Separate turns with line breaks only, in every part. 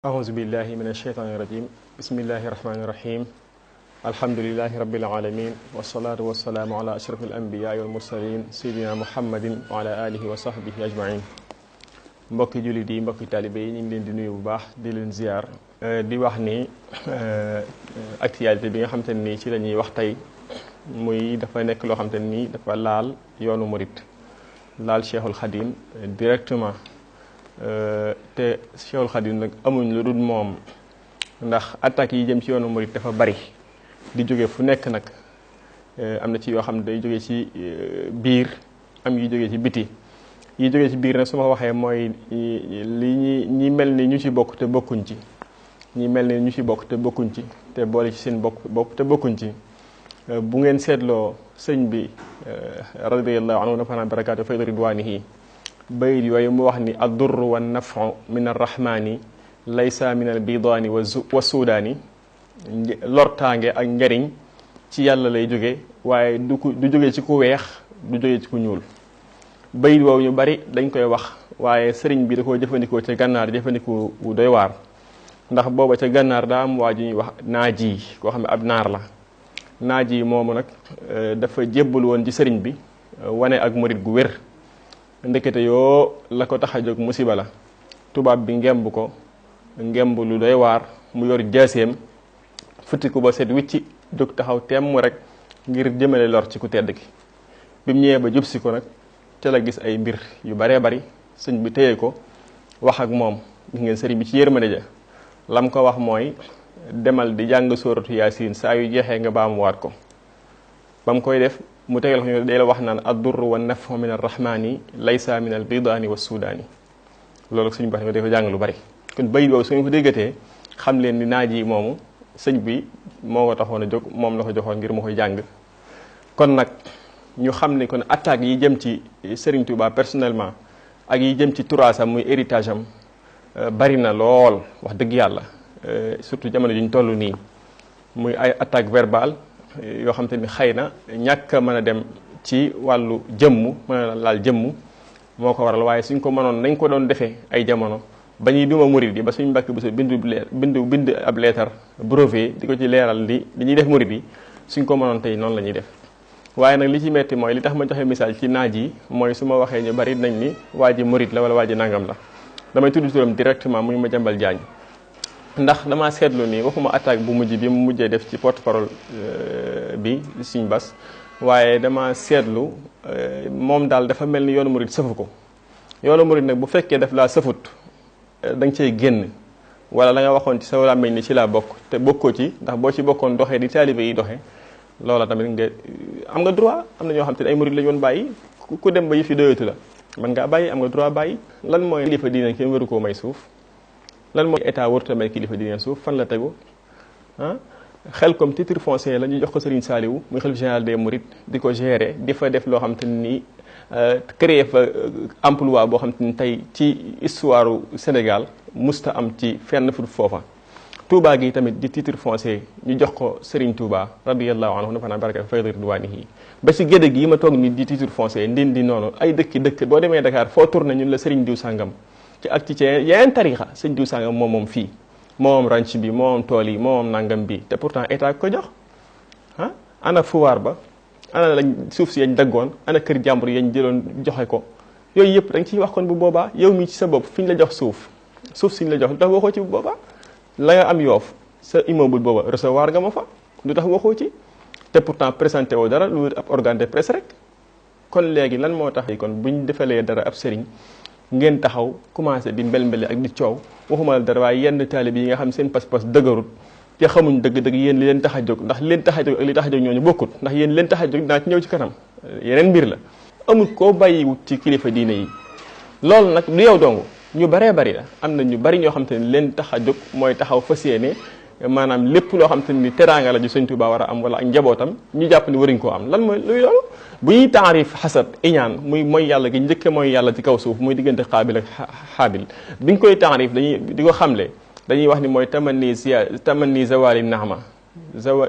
أعوذ بالله من الشيطان الرجيم بسم الله الرحمن الرحيم الحمد لله رب العالمين والصلاة والسلام على أشرف الأنبياء والمرسلين سيدنا محمد وعلى آله وصحبه أجمعين mbokki jullit yi mbokki taalibe yi ñu ngi leen di nuyu bu baax di leen ziar di wax ni actualité bi nga xamante ne nii ci la ñuy wax tey muy dafa nekk loo xamante ne nii dafa laal yoonu murit laal Cheikhul Khadim directement te Cheikhul Khadim nag amuñ lu dul moom ndax attaques yi jëm ci yoonu murit dafa bari di jóge fu nekk nag am na ci yoo xam ne day jóge ci biir am yu jóge ci biti yi jógee ci biir nag su ma waxee mooy li ñi mel ni ñu ci bokk te bokkuñ ci ñi mel ni ñu ci bokk te bokkuñ ci te boole ci seen bopp te bokkuñ ci bu ngeen seetloo sëñ bi radiyallahu anhu nafana barakaatu fayda ridwanihi bayit yooyu mu wax ni addurru wa nafu min arrahmani laysa min al bidaani wa suudaani lortaange ak njariñ ci yàlla lay jóge waaye du jóge ci ku weex du jóge ci ku ñuul bayit woowu ñu bari dañ koy wax waaye sëriñ bi da koo jëfandikoo ca gànnaar jëfandikoo wu doy waar ndax booba ca gànnaar daa am waa ju ñuy wax naaji koo xam ne ab naar la naaji moomu nag dafa jébbal woon ci sëriñ bi wane ak murit gu wér ndekete yoo la ko tax a jóg musiba la tubaab bi ngemb ko ngemb lu doy waar mu yor jaaseem futtiku ba set wicci jóg taxaw temm rek ngir jëmale lor ci ku tedd ki bi mu ñëwee ba jub si ko nag te la gis ay mbir yu baree bari sëñ bi téye ko wax ak moom gis ngeen sëriñ bi ci yërmande ja lam ko wax mooy demal di jàng sóoratu yaasin saa yu jeexee nga baamuwaat ko ba mu koy def mu tegal ko ñu day la wax naan addurru wa nafu min arrahmani laysa min al bidaani wa suudaani loolu suñu bax dafa jàng lu bari kon bayit boobu su ngeen ko déggatee xam leen ni naaj yi moomu sëñ bi moo ko taxoon a jóg moom la ko joxoon ngir mu koy jàng kon nag ñu xam ne kon attaques yi jëm ci Serigne Touba personnellement ak yi jëm ci turaasam muy héritage am bari na lool wax dëgg yàlla surtout jamono ji ñu toll nii muy ay attaque verbale yoo xam te ni xëy na ñàkk a mën a dem ci wàllu jëmm mën a laal jëmm moo ko waral waaye suñ ko mënoon nañ ko doon defee ay jamono ba ñuy duma murid yi ba suñ mbàkk bi sa bind ab leetar brevet di ko ci leeral li ñuy def murid yi suñ ko mënoon tey noonu la ñuy def waaye nag li ci metti mooy li tax ma joxe misaal ci naaj yi mooy su ma waxee ñu bari nañ ni waa ji murit la wala waa ji nangam la damay tudd turam directement muy Madiambal Diagne ndax damaa seetlu ni waxuma attaque bu mujj bi mu mujjee def ci porte parole bi Sëñ Bass waaye dama seetlu moom daal dafa mel ni yoonu murit sëfu ko yoonu murit nag bu fekkee daf laa sëfut da nga cey génn wala la nga waxoon ci sa làmmiñ ni ci laa bokk te bokkoo ci ndax boo ci bokkoon doxee di taalibe yi doxee loola tamit nga am nga droit am na ñoo xam te ne ay murid la ñu woon bàyyi ku dem ba yëf yi doyatu la man ngaa bàyyi am nga droit bàyyi lan mooy kilifa diine kenn waru koo may suuf lan mooy état warut a may kilifa diine suuf fan la tegu xel comme titre foncier la ñu jox ko Serigne Saliou muy xalif général des mourides di ko gérer di fa def loo xam te ni créer fa emploi boo xam te ni tey ci histoire Sénégal musta am ci fenn fu foofa Touba gi tamit di titre foncier ñu jox ko Serigne Touba radiyallahu anhu nafana baraka fayda ridwanihi ba ci gédé gi ma toog ni di titre foncier ndindi noonu ay dëkk boo demee Dakar foo tourné ñun la Serigne diw sàngam ci ak ci yeneen tarixa Serigne diw sàngam moom fii moom ranch bi moom tool yi moom nangam bi te pourtant état ko jox ana fuwaar ba ana lañ suuf si yañ daggoon ana kër jàmbur yañ jëloon joxe ko yooyu yëpp da nga ciy wax kon bu boobaa yow mi ci sa bopp fi ñu la jox suuf si ñu la jox lu tax waxoo ci bu boobaa la nga am yoof sa immeuble booba recevoir nga ma fa lu tax waxoo ci te pourtant présenté woo dara lu ab organe de presse rek kon léegi lan moo tax kon buñ defalee dara ab sëriñ ngeen taxaw commencé di mbel-mbeli ak di coow waxuma la dara waaye yenn taalib yi nga xam seen pas-pas dëgërut te xamuñ dëgg-dëgg yéen li leen tax a jóg ndax li leen tax a jóg ak li tax a jóg ñooñu bokkut ndax yéen li leen tax a jóg dinaa ci ñëw ci kanam yeneen mbir la amul koo bàyyiwut ci kilifa diine yi loolu nag du yow dong ñu baree bari la am na ñu bari ñoo xam te ne leen tax a jóg mooy taxaw fas yéene maanaam lépp loo xam te ni teraanga la ju Sëñ Tuubaa war a am wala ak njabootam ñu jàpp ni waruñ koo am lan mooy luy loolu bu ñuy taarif xasad iñaan muy mooy yàlla gi njëkke mooy yàlla ci kaw suuf muy diggante xaabil ak xaabil bi ñu koy taarif dañuy di ko xamle dañuy wax ni mooy tamanni zawali naama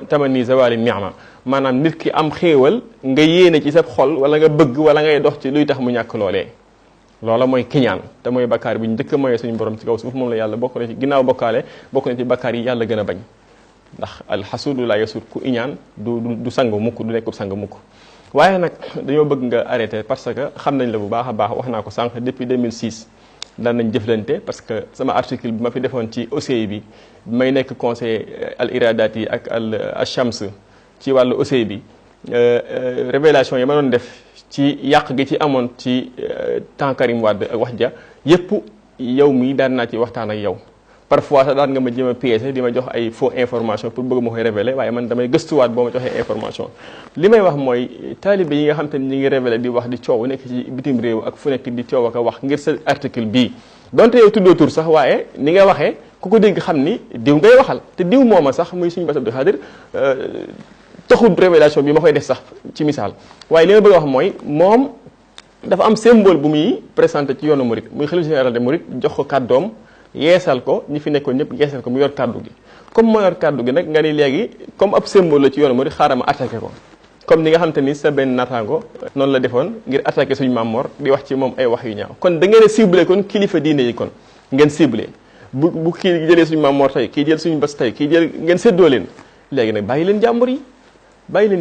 tamanni zawali ni'ma maanaam nit ki am xéewal nga yéene ci sa xol wala nga bëgg wala ngay dox ci luy tax mu ñàkk loolee loola mooy kiñaan te mooy bakkaar bi ñu njëkk a moyee suñu borom ci kaw suuf moom la yàlla bokk na ci ginnaaw bokkaale bokk na ci bakkaar yi yàlla gën a bañ ndax alxasuudu la yasud ku iñaan du sang mukk du nekkub sang mukk waaye nag dañoo bëgg nga arrêté parce que xam nañ la bu baax a baax wax naa ko sànq depuis 2006 daan nañ jëflante parce que sama article bi ma fi defoon ci OCI bi may nekk conseil al iradat yi ak al shams ci wàllu OCI bi révélation yi ma doon def ci yàq gi ci amoon ci temps Karim Wade ak wax ja yépp yow mii daan naa ci waxtaan ak yow parfois sax daan nga ma jëm a piéger di ma jox ay faux information pour bëgg ma koy révéler waaye man damay gëstuwaat boo ma joxee information li may wax mooy taalibe yi nga xam te ni ñi ngi révéler di wax di coow nekk ci bitim réew ak fu nekk di coow ak a wax ngir sa article bii donte yow tuddoo tur sax waaye ni nga waxee ku ko dégg xam ni diw ngay waxal te diw mooma sax muy suñu Bass Abdou Khadre taxul révélation bi ma koy def sax ci misaal waaye li ma bëgg a wax mooy moom dafa am symbole bu muy présenté ci yoonu Mouride muy xalifa général de Mouride jox ko kàddoom yeesal ko ñi fi nekkoon ñëpp yeesal ko mu yor kàddu gi comme moo yor kàddu gi nag nga ni léegi comme ab symbole la ci yoonu Mouride xaaral ma attaqué ko comme ni nga xam te ni sa benn naataango noonu la defoon ngir attaqué suñu Maam Mor di wax ci moom ay wax yu ñaaw kon da ngeen a ciblé kon kilifa diine yi kon ngeen ciblé bu kii jëlee suñu Maam Mor tey kii jël suñu Bass tey kii jël ngeen séddoo leen léegi nag bàyyi leen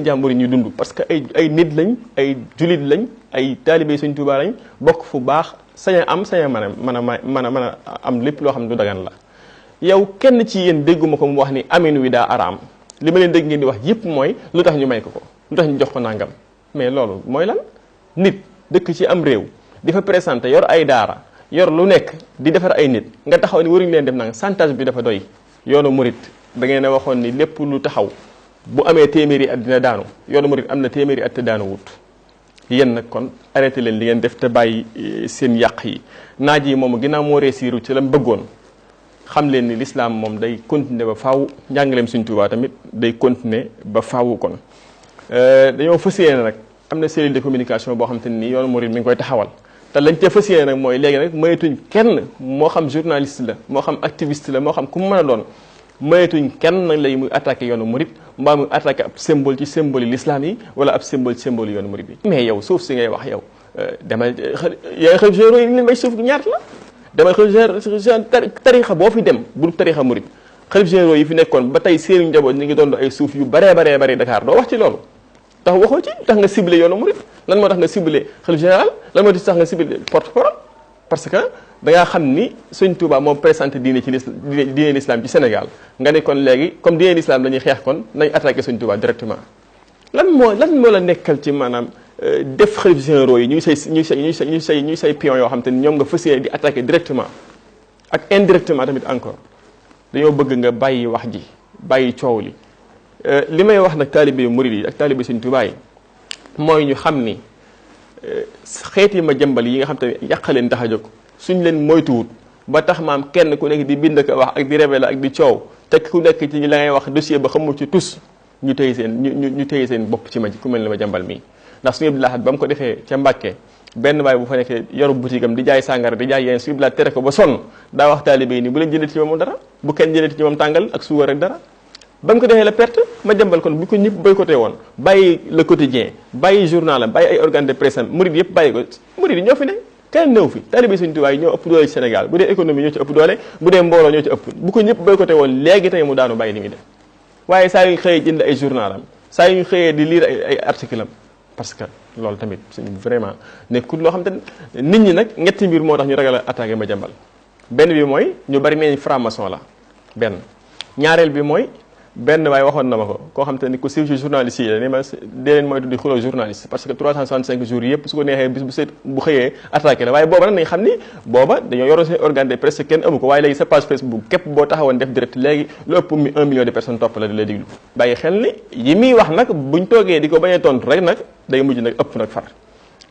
jàmbur yi ñu dund parce que ay nit lañ ay julit lañ ay taalibe Sëñ Tuubaa lañ bokk fu baax sañ a am sañ a mën a am lépp loo xam ne du dagan la yow kenn ci yéen dégguma ko mu wax ni amin wi daa araam li ma leen dégg ngeen di wax yëpp mooy lu tax ñu may ko lu tax ñu jox ko nangam mais loolu mooy lan nit dëkk ci am réew di fa présenté yor ay daara yor lu nekk di defar ay nit nga taxaw ni waruñu leen def nanga chantage bi dafa doy yoonu murit da ngeen a waxoon ni lépp lu taxaw bu amee téeméeri at dina daanu yoonu murit am na téeméeri at te daanu wut yéen nag kon arrêté leen li ngeen def te bàyyi seen yàq yi naaj yi moom ginnaaw moo réussiru ci la mu bëggoon xam leen ni l'islam moom day continuer ba faaw njàngaleem Sëñ Tuubaa tamit day continuer ba faaw kon dañoo fas yéene nag am na cellule de communication boo xam te ni yoonu murit mi ngi koy taxawal te lañ te fas yéene nag mooy léegi nag maytuñ kenn moo xam journaliste la moo xam activiste la moo xam ku mu mën a doon maytuñ kenn nag lay muy attaqué yoonu murit mbaa muy attaqué ab symbole ci symbole l'islam yi wala ab symbole ci symbole yoonu murit bi mais yow suuf si ngay wax yow demal yaa xëy généraux yi leen may suuf ñaata la demal xëy tarixa boo fi dem bu tarixa murit xalif généraux yi fi nekkoon ba tey seeni njaboot ñu ngi doon ay suuf yu baree bari Dakar doo wax ci loolu tax waxoo ci tax nga ciblé yoonu murit lan moo tax nga ciblé xalif général lan moo tax nga ciblé porte-parole parce que da ngaa xam ni Sëñ Tuubaa moo présenté diine ci diine l'islam ci Sénégal nga ne kon léegi comme diine l'islam dañuy xeex kon nañ attaqué Sëñ Tuubaa directement lan moo la nekkal ci maanaam def xalif généraux yi ñuy say pion yoo xam te ni ñoom nga fas yéene di attaqué directement ak indirectement tamit encore dañoo bëgg nga bàyyi wax ji bàyyi coow li may wax nag taalibe murid yi ak taalibe Sëñ Tuubaa yi mooy ñu xam ni xeeti ma jëmbal yi nga xam te yàq leen tax a jóg suñ leen moytuwut ba tax maam kenn ku nekk di bind ko wax ak di révéler ak di coow te ku nekk ci la ngay wax dossier ba xamul ci tus ñu téye seen bopp ci ma ku mel ne ma jëmbal mii ndax suñu Abdou Lahad ba mu ko defee ca Mbàkke benn baay bu fa nekkee yoru boutique am di jaay sàngara di jaay yeneen suñu Abdou Lahad tere ko ba sonn daa wax taalibe yi ni bu leen jëlee ci moom dara bu kenn jëlee ci moom tàngal ak suukar ak dara ba mu ko defee la perte ma jëmbal kon bu ko ñëpp boycotté woon bàyyi le quotidien bàyyi journal am bàyyi ay organe de presse am murid yëpp bàyyi ko murid yi ñoo fi ne kenn néew fi taalibe Sëñ Tuubaa yi ñoo ëpp doole ci Sénégal bu dee économie ñoo ci ëpp doole bu dee mbooloo ñoo ci ëpp bu ko ñëpp boycotté woon léegi tey mu daanu bàyyi li muy def waaye saa yu xëyee jënd ay journal am saa yu xëyee di lire ay article am parce que loolu tamit suñu vraiment nekkul loo xam te nit ñi nag ñetti mbir moo tax ñu ragal a attaqué ma jëmbal benn bi mooy ñu bari nee franc-maçon la benn ñaareel bi mooy benn waaye waxoon na ma ko koo xam te ni ku siiw ci journaliste yi la ni ma dee leen moytu di xuloo journaliste parce que 365 jours yëpp su ko neexee bis bu set bu xëyee attaqué la waaye booba nag nañ xam ni booba dañoo yoroon seen organe de presse kenn amu ko waaye léegi sa page Facebook képp boo taxawoon def direct léegi lu ëpp 1 million de personnes topp la di la diglu bàyyi xel ni yi muy wax nag buñ toogee di ko bañ a tontu rek nag day mujj nag ëpp nag far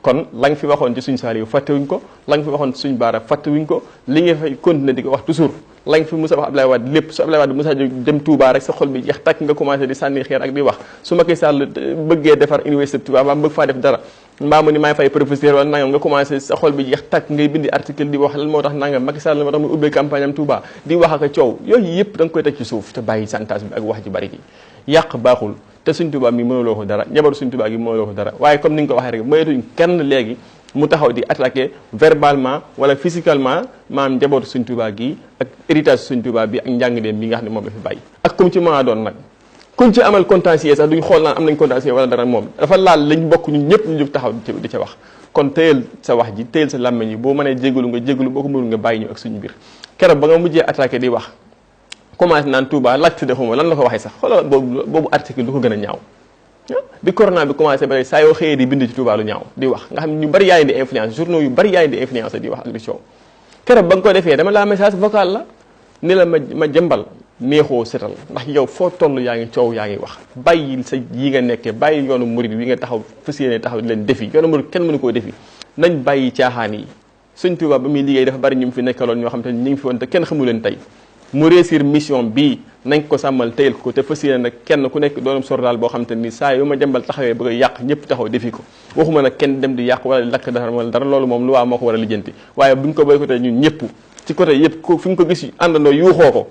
kon la nga fi waxoon ci suñ Saaliw fàttewuñ ko la nga fi waxoon ci suñ Baara fàttewuñ ko li nga fay continuer di ko wax toujours la nga fi Moussa wax Abdoulaye Wade lépp su Abdoulaye Wade Moussa dem Touba rek sa xol bi jeex takk nga commencé di sànni xeer ak di wax su Macky Sall bëggee defar université Touba mbaa bëgg faa def dara mbaa mu ni maay fay professeur wala nangam nga commencé sa xol bi jeex takk ngay bindi article di wax lan moo tax nangam Macky Sall moo tax muy ubbee campagne am Touba di wax ak a coow yooyu yëpp da nga koy teg ci suuf te bàyyi santage bi ak wax ji bari gi yàq baaxul te Sëñ Tuubaa mi mënuloo ko dara njabaru Sëñ Tuubaa gi mënuloo ko dara waaye comme ni nga ko waxee rek mayatuñ kenn léegi mu taxaw di attaquer verbalement wala physiquement maanaam njabootu Sëñ Tuubaa gi ak héritage Sëñ Tuubaa bi ak njàngaleem bi nga xam ne moom la fi bàyyi ak comme ci mën a doon nag kuñ ci amal contentieux sax duñ xool naan am nañ contentieux wala dara moom dafa laal lañ bokk ñun ñëpp ñu jóg taxaw di ca wax kon téyel sa wax ji téyel sa làmmeñ yi boo mënee jégalu nga jégalu boo ko mënul nga bàyyi ñu ak suñu biir keroog ba nga mujjee attaqué di wax commencé naan Touba laajte de xuma lan la ko waxee sax xoolal boobu article lu ko gën a ñaaw bi corona bi commencé ba saa yoo xëyee di bind ci Touba lu ñaaw di wax nga xam ne ñu bari yaa ngi di influence journaux yu bari yaa ngi di influence di wax ak di coow keroog ba nga ko defee dama laa message vocal la ni la ma jëmbal neexoo setal ndax yow foo toll yaa ngi coow yaa ngi wax bàyyi sa yi nga nekkee bàyyi yoonu murid wi nga taxaw fas yéene taxaw di leen defi yoonu murid kenn mënu koo defi nañ bàyyi caaxaan yi Sëñ Tuubaa ba muy liggéey dafa bari ñu mu fi nekkaloon ñoo xam te ñu ngi fi woon te kenn xamu leen tey mu réussir mission bii nañ ko sàmmal teyel ko te fas yéene nag kenn ku nekk doonum sordaal boo xam te ni saa yu ma jëmbal taxawee bëgg a yàq ñëpp taxaw defi ko waxuma nag kenn dem di yàq wala lakk dara wala dara loolu moom lu waa moo ko war a lijjanti waaye buñ ko boycotté ñun ñëpp ci côté yëpp ko fi ñu ko gis àndandoo yuuxoo ko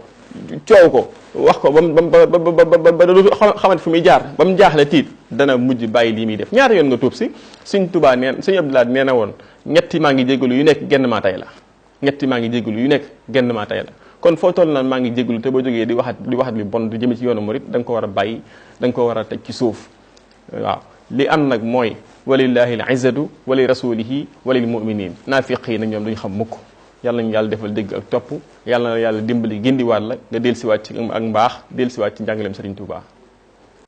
coow ko wax ko ba dootu xamante fu muy jaar ba mu jaaxle tiit dana mujj bàyyi lii muy def ñaata yoon nga tuub si Sëñ Tuubaa Sëñ Abdou Lahad nee na woon ñetti maa ngi jégalu yu nekk genn maa tay la ñetti maa ngi jégalu yu nekk genn maa tay la kon foo toll naan maa ngi jégalu te boo jógee di waxat li bon di jëme ci yoonu murit da nga ko war a bàyyi da nga ko war a teg ci suuf waaw li am nag mooy walillahi al izzatu wali rasulihi walil muminin naafiq yi nag ñoom duñ xam mukk yàlla nañu yàlla defal dégg ak topp yàlla na yàlla dimbali gindiwaat la nga dellusiwaat ci ak mbaax dellusiwaat ci njàngaleem Sëriñ Tuubaa